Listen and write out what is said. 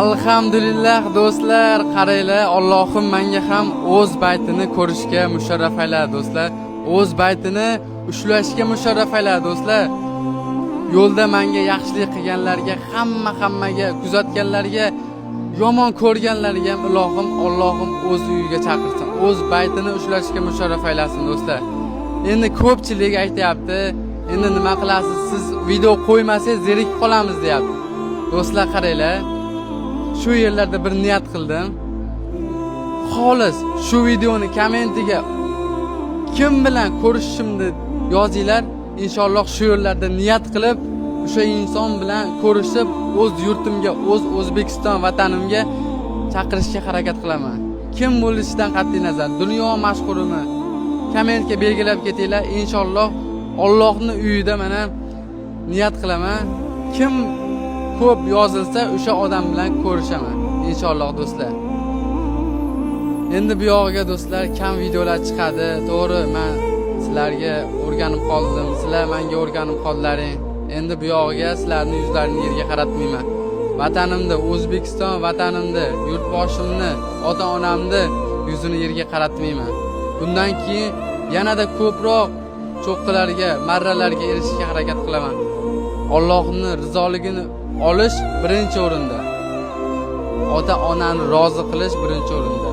Alhamdulillah, do'stlar, qaranglar, Allohim menga ham o'z baytini ko'rishga musharraf ayladi, do'stlar. O'z baytini ushlashga musharraf ayladi, do'stlar. Yo'lda menga yaxshilik qilganlarga, hammaga, kuzatganlarga, yomon ko'rganlarga ham ilohim Allohim o'z uyiga chaqirsin. O'z baytini ushlashga musharraf aylasin, do'stlar. Endi ko'pchilik aytyapti, endi nima qilasiz, siz video qo'ymasangiz zerikib qolamiz deyapti. Do'stlar, qaranglar. Shu yerlarda bir niyat qildim. Xolis shu videoni kommentiga kim bilan ko'rishishimni yozinglar. Inshaalloh shu yerlarda niyat qilib, o'sha inson bilan ko'rishib, o'z yurtimga, o'z O'zbekiston vatanimga chaqirishga harakat qilaman. Kim bo'lishidan qat'iy nazar, dunyo mashhurimi? Kommentga belgilab ketinglar. Inshaalloh Allohning uyida mana niyat qilaman. Kim ko'p yozilsa, o'sha odam bilan ko'rishaman. Inshaalloh, do'stlar. Endi bu yog'iga, do'stlar, kam videolar chiqadi. To'g'ri, men sizlarga o'rganib qoldim, sizlar menga o'rganib qoldilaring. Endi bu yog'iga sizlarni yuzlarini yerga qaratmayman. Vatanimda, O'zbekiston vatanimda, yurtboshimni, ota-onamni yuzini yerga qaratmayman. Bundan keyin yanada ko'proq cho'qqilarga, marralarga erishishga harakat qilaman. Allohning rizoligini olish birinchi o'rinda. Ota-onani rozi qilish birinchi o'rinda.